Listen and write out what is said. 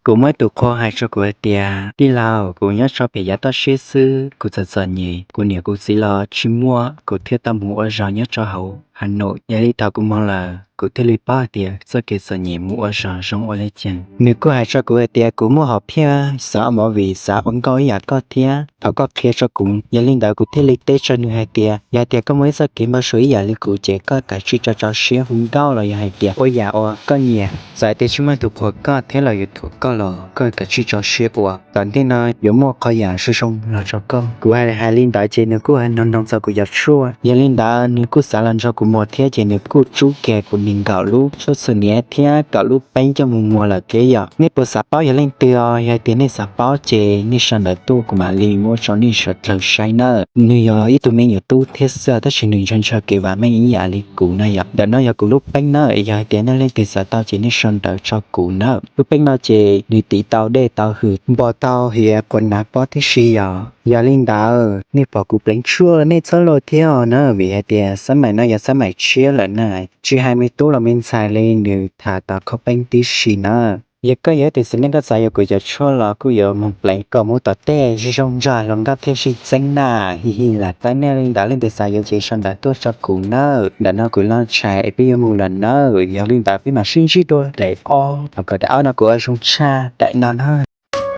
Kuv muaj ib tug qhua hais rau kuv hais tias, tij laug, kuv nyob rau pem yav toj siab xwb, kuv txom txom nyem, kuv niam kuv txiv los tsis muaj, kuv thiaj tau mus ua zog nyob rau hauv Hav Nom. Yog li thaum kuv mus lawm, kuv thiaj li paub hais tias txoj kev txom nyem mus ua zog zoo ua li cas. Nws kuj hais rau kuv hais tias kuv muaj hom phiaj xav ua movie, xav ua nkauj ib yam koj thiab. Thov koj qhia rau kuv. Yog li ntawd kuv thiaj li teb rau nws hais tias, yog hais tias koj muaj ib txoj kev npau suav ib yam li kuv ces koj kav tsij tso rau siab hu nkauj los yog hais tias ua yam uas koj nyiam. Txawm hais tias tsis muaj tus qhuas koj thiab los yuav thuam koj los koj kav tsij tso siab ua, tom ntej no yuav muaj qhov yam zoo zoo los rau koj. Kuv hais li ntawd ces nws kuj hais noog noog txog kuv cov tshuaj. Yog li ntawd nws kuj xav los nrog kuv mus thiab ces nws kuj rub kiag kuv nees nkaum lub tshuaj txhuam hniav thiab kaum lub peeb coj mus muag lawm thiab yom. Nej puas xav paub yog leej twg os? Yog hais tias nej xav paub ces nej sau ntawv tuaj kuv mam li muab rau nej sawv daws saib nawb. Nws yog ib tug me nyuam tub thiab xwb tab sis nws ntshaw ntshaw kev vam meej ib yam li kuv na yom. Ntawm no yog kuv lub peeb na, yog hais tias nej leej twg xav tau ces nej sau ntawv rau kuv na. Lub peeb no ces nws tiv tau dej tau hws, npog tau hiav quav nav pob tib si yom. Yog li ntawd nej pom kuv pleev tshuaj nej txhob luag thiab os na, vim hais tias xab maim no yog xab maim tshiab lawm na. Tsis hais me tub los me ntxhais li nws tham tau khob peeb tib si na. Yog koj yog ib tug txiv neej koj xav yuav kuv cov tshuaj los kuj yuav mus pleev kom mus tom tej zoo zoo nrog hluas nkauj thiaj sib txeeb na. Hi hi, lam teb nej li ntawd, leej twg xav yuav ces sau ntawv tuaj rau kuv nawb. Ntawm no kuv los tshais es peb yuav mus lawm nawb, yog li ntawd peb mam sib ntsib dua daim ob. Thaum kawg daim ob no kuv ua zoo tshaj daim no na.